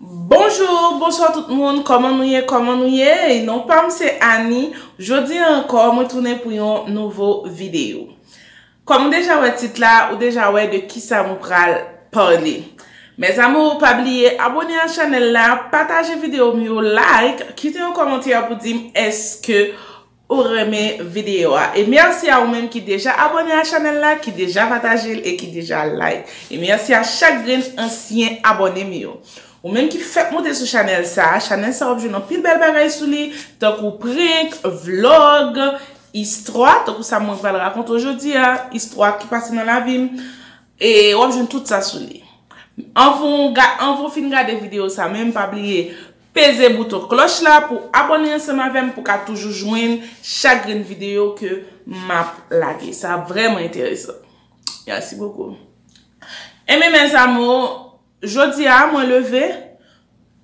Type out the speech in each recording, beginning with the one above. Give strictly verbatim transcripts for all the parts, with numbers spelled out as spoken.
Bonjou, bonswa tout moun, kòman nou ye, kòman nou ye? Non pa m se Annie, jodi a ankò mwen tounen pou yon nouvo videyo. Kòm ou deja wè tit la, ou deja wè de kisa mwen pral pale. Mes amours, pa bliye abòne a chanèl la, pataje videyo m yo, like, kite yon kòmantè pou di m èske ou renmen videyo a. E mèsi a ou menm ki deja abòne a chanèl la, ki deja pataje l e ki deja like. E mèsi a chak grenn ansyen abòne m yo. Ou menm ki fèk monte sou chanèl sa, chanèl sa w ap jwenn anpil bèl bagay sou li, tankou prank, vlog, istwa, tankou sa mwen pral rakonte w jodi a, istwa ki pase nan lavi m, e w ap jwenn tout sa sou li. Anvan w ga-, anvan w fin gade videyo sa menm, pa bliye peze bouton klòch la pou abòne ansanm avè m pou ka toujou jwenn chak grenn videyo ke m ap lage. Sa vrèman enteresan. Merci beaucoup. Enben, mes amours, jodi a mwen leve,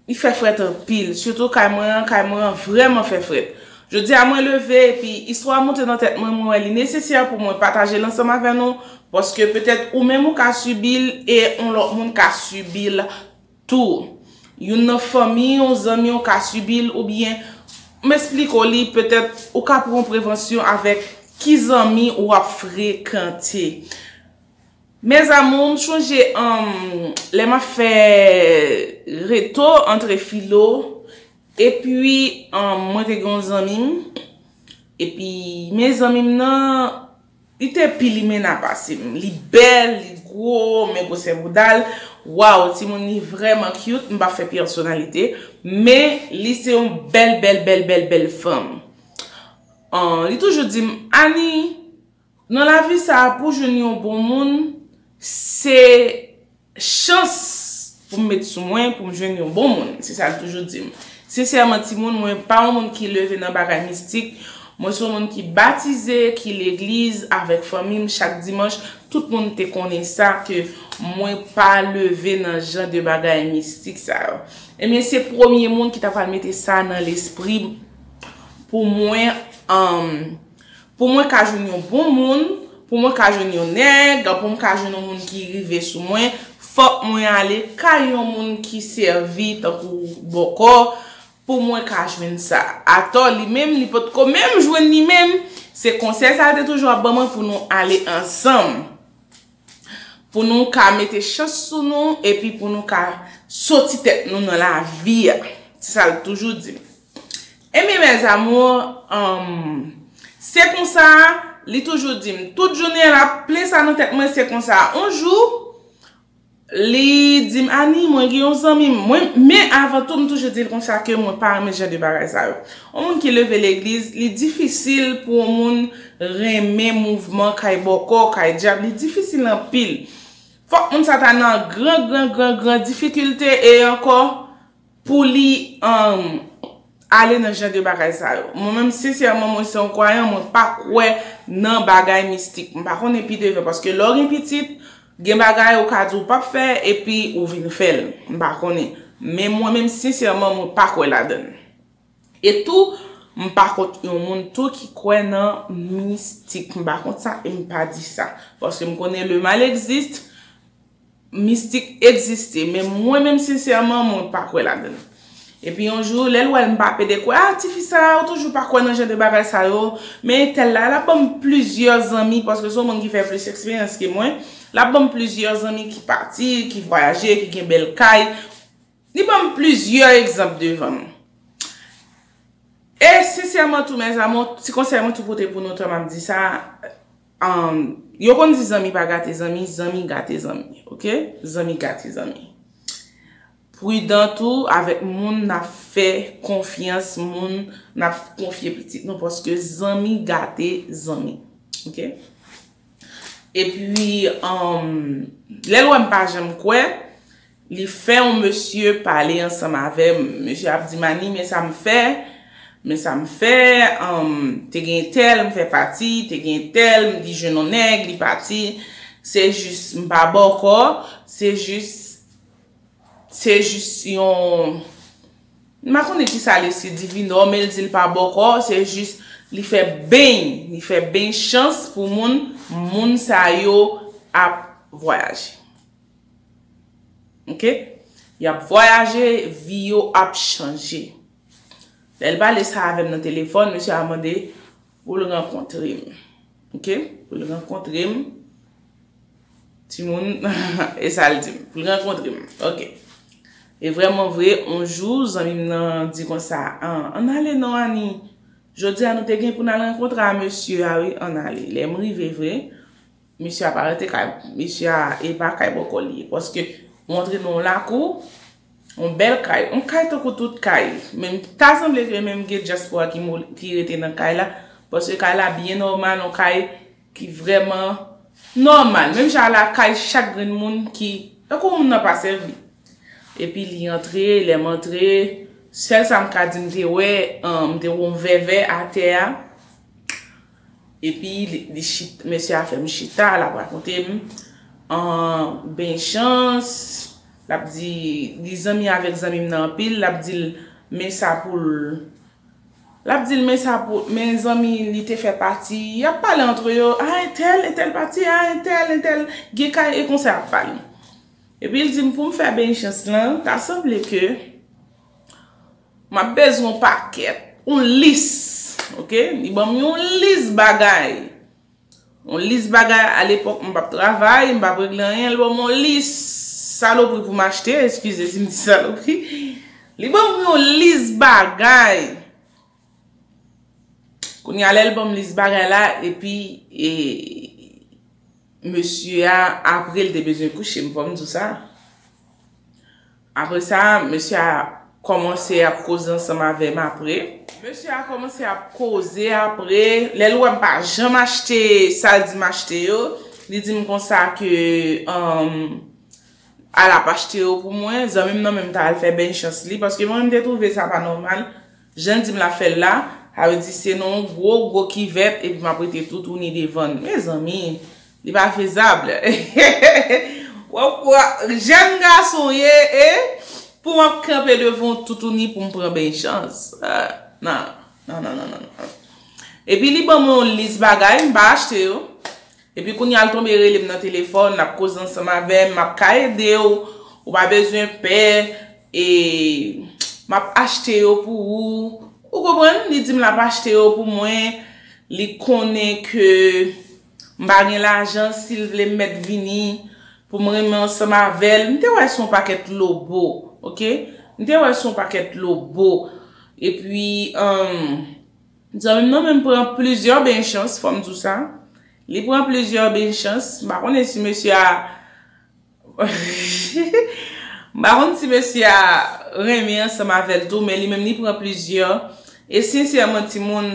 li fè frèt anpil, sitou kay mwen an, kay mwen an vrèman fè frèt. Jodi a mwen leve epi istwa a monte nan tèt mwen, mwen wè li nesesè pou mwen pataje l ansanm avè nou, paske petèt ou menm ou ka sibi l e yon lòt moun ka sibi l tou. Youn nan fanmi w, zanmi w ka sibi l oubyen m esplike w li, petèt ou ka pran prevansyon avèk ki zanmi w ap frekante. Mes amours, m chonje, um, lè m ap fè reto antre filo, epi, um, mwen te gen yon zanmi m, epi men zanmi m nan, li te pi limena pase m. Li bèl, li gwo, men gwosè bouda l. Waw, timoun li vrèman cute, m pa fè pèsonalite, men li se yon bèl, bèl, bèl, bèl, bèl fanm. An, li toujou di m, Annie, nan lavi sa a, pou jwenn yon bon moun, se chans pou m met sou mwen, pou m jwenn yon bon moun. Se sa l toujou di m. Sensèman, timoun, mwen pa yon moun ki leve nan bagay mistik. Mwen se yon moun ki batize, ki legliz avèk fanmi m chak dimanch. Tout moun te konnen sa, ke mwen pa leve nan jan de bagay mistik sa yo. Ebyen, se premye moun ki ta pral mete sa nan lespri m pou mwen, um, pou mwen ka jwenn yon bon moun, pou mwen ka jwenn yon nèg, pou mwen ka jwenn yon moun ki rive sou mwen, fòk mwen ale kay yon moun ki sèvi tankou bòkò, pou mwen ka jwenn sa. Atò, li menm, li potko menm jwenn li menm, se konsèy sa l te toujou ap ban mwen pou nou ale ansanm. Pou nou ka mete chans sou nou, epi pou nou ka soti tèt nou nan lavi a. Se sa l toujou di m. Ebyen, mes amours, um, se konsa, li toujou di m, tout jounen l ap plen sa nan tèt mwen, se konsa. On jou, li di m, Annie, mwen gen yon zanmi m. Mwen, men avan tou, m toujou di l konsa ke mwen pa renmen jan de bagay sa yo. Yon moun ki leve legliz, li difisil pou yon moun renmen mouvman kay bòkò, kay dyab, li difisil anpil. Fòk moun sa ta nan gran, gran, gran, gran difikilte e ankò pou li, um, ale nan jan de bagay sa yo. Mwen menm, sensèman, mwen se yon kwayan, mwen pa kwè nan bagay mistik. M pa konnen pi devan, paske lè w gen pitit, gen bagay ou ka di w p ap fè, epi ou vin fè l. M pa konnen. Men mwen menm, sensèman, mwen pa kwè ladan l. E tou, m pa kont yon moun tou ki kwè nan mistik. M pa kont sa e m pa di sa. Paske m konnen le mal existe, mistik egziste. Men mwen menm, sensèman, mwen pa kwè ladan l. Epi yon jou, lè l wè m pa pede kwè, a, tifi sa a, ou toujou pa kwè nan jan de bagay sa yo. Men entèl la, l ap ban m plizyè zanmi, paske se yon moun ki fè plis eksperyans ke mwen. L ap ban m plizyè zanmi ki pati, ki vwayaje, ki gen bèl kay. Li ban m plizyè egzanp devan m. E sensèman tou, mes amours, ti konsèy mwen tou pote pou nou tan m ap di sa, um, yo konn di zanmi pa gate zanmi, zanmi gate zanmi, oke? Zanmi gate zanmi. Pridan tou avèk moun n ap fè konfyans, moun n ap konfye pitit nou, paske zanmi gate zanmi, oke? Epi, um, lè l wè m pa janm kwè, li fè yon mesye pale ansanm avè m. Mesye ap di m, Annie, men sa m fè, men sa m fè, um, te gen tèl, m fè pati, te gen tèl, m di jwenn yon nèg, li pati. Se jis, m pa bòkò, se jis, se jis yon, m pa konnen kisa lespri divinò, men l di l pa bòkò, se jis li fè beny, li fè beny chans pou moun, moun sa yo ap vwayaje. Oke? Y ap vwayaje, vi yo ap chanje. Lè l pale sa avè m nan telefòn, mesye a mande pou l rankontre m. Oke? Pou l rankontre m. Timoun, e sa l di m. Pou l rankontre m. Oke. E vrèman vre, yon jou, zanmi m nan di konsa, "An, ann ale non, Ani. Jodi a nou te gen pou n al rankontre a mesye a, wi, ann ale." Lè m rive vre, mesye a pa rete kay, mesye a e pa kay bòkò li ye. Paske ou antre nan yon lakou, yon bèl kay, yon kay tankou tout kay. Men ta sanble ke menm gen dyaspora ki, mo- ki rete nan kay la, paske kay la byen nòmal, yon kay ki vrèman nòmal. Menm jan a lakay chak grenn moun ki, tankou moun nan pa sèvi. Epi li antre, lè m antre, sèl sa m ka di m te wè, an, m te wè yon vèvè atè a. Epi li, li chit, mesye a fè m chita, l ap rakonte m, an, benchans, l ap di, li zanmi avèk zanmi m nan anpil, l ap di l, men sa pou l, l ap di l, men sa pou, men zanmi li te fè pati, y ap pale antre yo, a entèl, entèl pati, a entèl, entèl, gen kay e konsa y ap pale. Epi l di m pou m fè benchans lan, ta sanble ke m ap bezwen yon pakèt, yon lis, oke? Li ban m yon lis bagay. Yon lis bagay, alepòk, m p ap travay, m p ap regle anyen, li ban m yon lis salopri pou m achte, eskize si m di salopri. Li ban m yon lis bagay. Kounye a, lè l ban m lis bagay la, epi, e, mesye a, apre l te bezwen kouche m, fò m di w sa. Apre sa, mesye a kòmanse ap koze ansanm avè m apre. Mesye a kòmanse ap koze apre. Lè l wè m pa janm achte sa l di m achte yo, li di m konsa ke, um, al ap achte yo pou mwen. Zanmi m nan menm ta al fè benchans li, paske mwen menm te twouve sa pa nòmal. Jan l di m l ap fè l la, sa vle di se nan yon gwo, gwo kivèt, epi m ap rete toutouni devan l. Mezanmi, li pa fezab. W ap wè, jèn gason w ye, e pou m ap kanpe devan w toutouni pou m pran benchans. Ah, non, non, non, non, non, non. Epi li ban mwen yon lis bagay, m pa achte yo. Epi kounye a l tonbe rele m nan telefòn, l ap koze ansanm avè m, m ap ka ede w, ou pa bezwen pè, e m ap achte yo pou ou. Ou konprann? Li di m l ap achte yo pou mwen, li konnen ke m pa gen lajan, si l vle m mèt vini pou m renmen ansanm avè l. M te wè se yon pakèt lobo, oke? M te wè se yon pakèt lobo. Epi, um, zanmi m nan menm pran plizyè benchans, fò m di w sa. Li pran plizyè benchans. M pa konnen si mesye a, m pa konn si mesye a renmen ansanm avè l tou, men li menm li pran plizyè. E sensèman, timoun,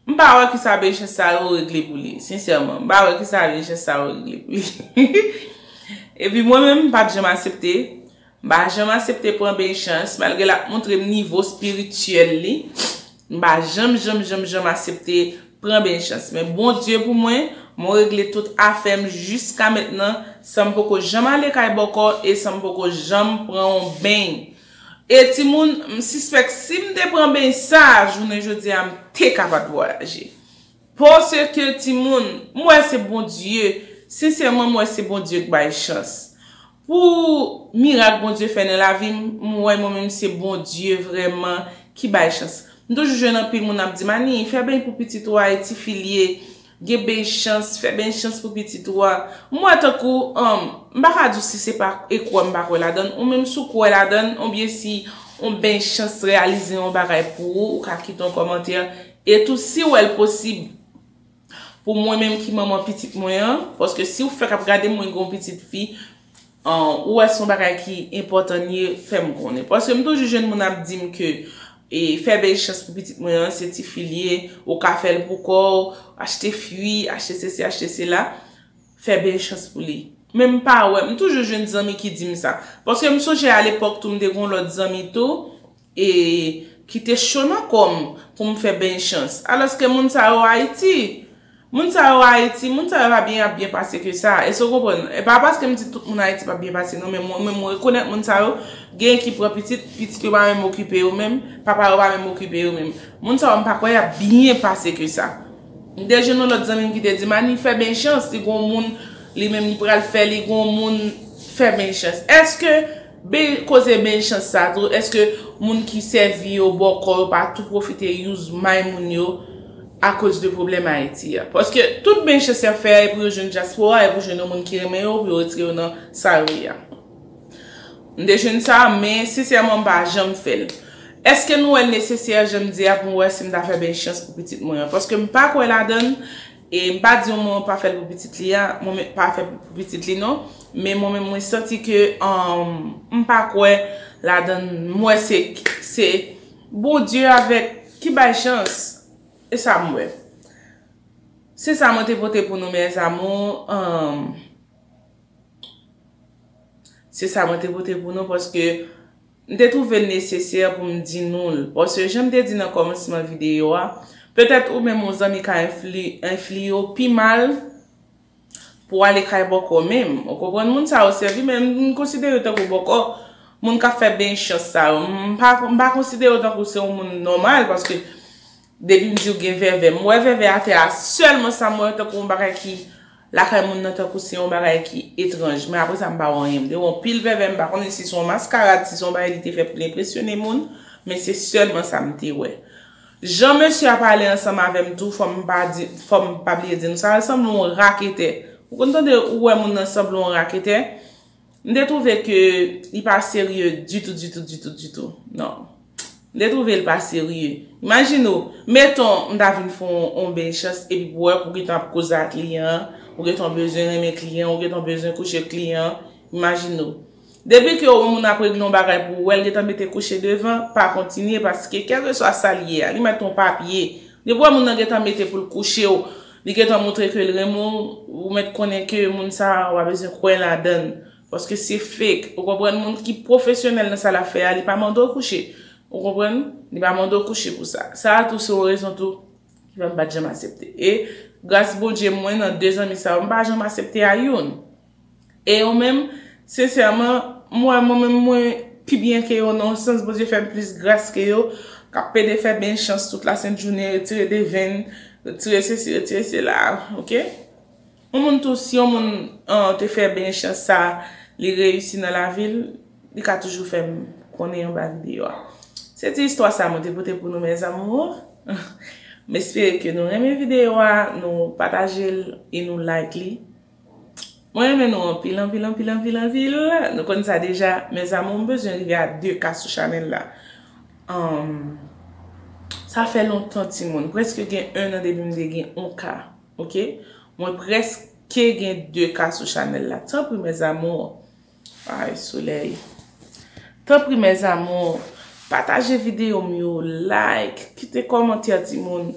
m pa wè kisa benchans sa yo regle pou li. Sensèman, m pa wè kisa benchans sa yo regle pou li. Epi mwen menm, m pa t janm aksepte. M pa janm aksepte pran benchans, malgre l ap montre m nivo espirityèl li. M pa janm, janm, janm, janm aksepte pran benchans. Men Bondye pou mwen, mwen regle tout afè m jiska mentnan, san m poko janm ale kay bòkò e san m poko janm pran yon beny. E timoun, m sispèk si m te pran beny sa, jounen jodi a, m te ka pa t vwayaje. Paske timoun, m wè se Bondye, sensèman, m wè se Bondye k bay chans. Pou mirak Bondye fè nan lavi m, m wè mwen menm se Bondye vrèman ki bay chans. M toujou jwenn anpil moun ap di m, "Ani, fè beny pou pitit ou a, e tifi l ye, gen beny chans, fè beny chans pou pitit ou a." M wè tankou, um, m pa ka di w si se pa e kwè m pa kwè ladann, ou menm si w kwè ladann, oubyen si yon beny chans reyalize yon bagay pou ou, ou ka kite yon kòmantè. E tou, si w wè l posib pou mwen menm ki manman pitit mwen an, paske si w fèk ap gade mwen gen yon pitit fi, an, ou wè se yon bagay ki enpòtan l ye, fè m konnen. Paske m toujou jwenn moun ap di m ke, e, fè bèl chans pou pitit mwen an, se tifi l ye, ou ka fè l pou kò w, achte fwi, achte sesi, achte sela, fè bèl chans pou li. Men m pa wè, m toujou jwenn zanmi ki di m sa. Paske m sonje alepòk tou, m te gen yon lòt zanmi tou, e ki te cho nan kò m pou m fè bèl chans. Alòske moun sa yo Ayiti, moun sa yo Ayiti, moun sa yo pa byen ap byen pase ke sa. Èske w konprann? E pa paske m di tout moun Ayiti p ap byen pase, non, men mwen, mwen, mwen rekonèt moun sa yo, gen ki pran pitit, pitit yo pa menm okipe yo menm, papa yo pa menm okipe yo menm. Moun sa yo m pa kwè y ap byen pase ke sa. M te jwenn yon lòt zanmi m ki te di m, "Ani, fè bèl chans, li gon moun, li menm li pral fè, li gon moun, fè bèl chans." Èske Ben, koze ben chans sa tou, èske moun ki sèvi yo bòkò yo pa tou pwofite use may moun yo akoz de pwoblèm Ayiti a? Paske tout ben chans y ap fè a e pou yo jwenn dyaspora, e pou jwenn yon moun ki renmen yo, pou yo retire yo nan sa yo ye a. M te jwenn sa, men sensèman m pa janm fè l. Èske nou wè l nesesè, jan m di a, pou m wè si m ta fè ben chans pou pitit mwen an? Paske m pa kwè ladan l, e m pa di yon moun pa fè l pou pitit li a, mwen menm pa fè l pou pitit li non, men mwen menm mwen santi ke um, m pa kwè ladan l, m wè se, se Bondye avèk ki bay chans, e sa m wè. Se sa mwen te pote pou nou mes amours, um, se sa mwen te pote pou nou paske m te twouve l nesesè pou m di nou l. Paske jan m te di nan kòmansman videyo a, petèt ou menm yon zanmi ka enfli, enfliye w pi mal pou w ale kay bòkò menm. Ou konprann? Moun sa yo sèvi, men m konsidere yo tankou bòkò. Moun k ap fè ben chans sa yo, m pa, m pa konsidere yo tankou se yon moun nòmal, paske depi m di w gen vèvè, m wè vèvè atè a sèlman, sa m wè tankou yon bagay ki lakay moun nan, tankou se yon bagay ki etranj. Men apre sa, m pa wè anyen. M te wè yon pil vèvè, m pa konnen si se yon maskarad, si se yon bagay li te fè pou l enpresyone moun, men se sèlman sa m te wè. Jan mesye a pale ansanm avè m tou, fò m pa di, fò m pa bliye di nou sa, l sanble yon raketè. Ou konn tande ou wè moun nan sanble yon raketè? M te twouve ke li pa serye ditou, ditou, ditou, ditou. Non. M te twouve l pa serye. Imajine w, meton m ta vin fè w yon ben chans epi pou wè pou gentan ap koze ak kliyan an, ou gentan bezwen renmen kliyan, ou gentan bezwen kouche kliyan an. Imajine w. Depi ke yon moun ap regle yon bagay pou ou, wè l gentan mete kouche devan, pa kontinye paske kèlkeswa sa l ye a, li mèt yon papye. Depi w wè moun nan gentan mete pou l kouche w, li gentan montre ke l renmen w, ou mèt konnen ke moun sa a, w a bezwen kwè ladan l. Paske se fake. Ou konprann? Moun ki pwofesyonèl nan sa l ap fè a, li pa mande w kouche. Ou konprann? Li pa mande w kouche pou sa. Sa a tou se yon rezon tou ki fè m pa t janm aksepte. E gras Bondye, mwen nan de zanmi sa yo, m pa janm aksepte a youn. E yo menm, sensèman, m wè mwen menm mwen pi byen ke yo nan yon sans, Bondye fè m plis gras ke yo, k ap pede fè ben chans tout la sent jounen, retire devenn, retire sesi, retire sela, oke? Yon moun tou, si yon moun an, te fè ben chans sa, li reyisi nan lavi l, li ka toujou fè m konnen anba videyo a. Se ti istwa sa mwen te pote pou nou, mes amours. M espere ke nou renmen videyo a, nou pataje l e nou like li. Mwen renmen nou anpil, anpil, anpil, anpil, anpil. Nou konn sa deja, mes amours, m bezwen rive a de K sou chanèl la. Anm, sa fè lontan, timoun. Prèske gen en an depi m te gen yon K, oke? Mwen prèske gen de K sou chanèl la. Tanpri, mes amours. Ay, solèy. Tanpri, mes amours, pataje videyo m yo, like, kite kòmantè, timoun.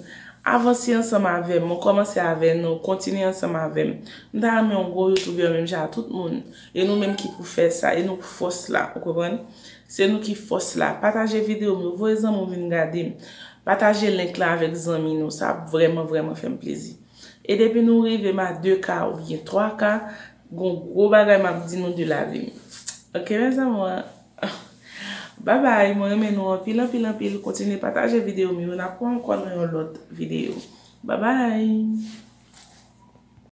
Avanse ansanm avè m. Mwen kòmanse avè nou, kontinye ansanm avè m. M ta renmen yon gwo youtubè menm jan a tout moun. E nou menm ki pou fè sa, e nou k fòs la, ou konprann? Se nou ki fòs la. Pataje videyo m yo, voye zanmi w vin gade m. Pataje link la avèk zanmi nou, sa ap vrèman, vrèman fè m plezi. E depi nou rive m a de K oubyen twa K, gon gwo bagay m ap di nou de lavi m. Oke, mes amours. Babay, mwen renmen nou anpil, anpil, anpil. Kontinye pataje videyo m yo. N ap wè ankò nan yon lòt videyo. Babay.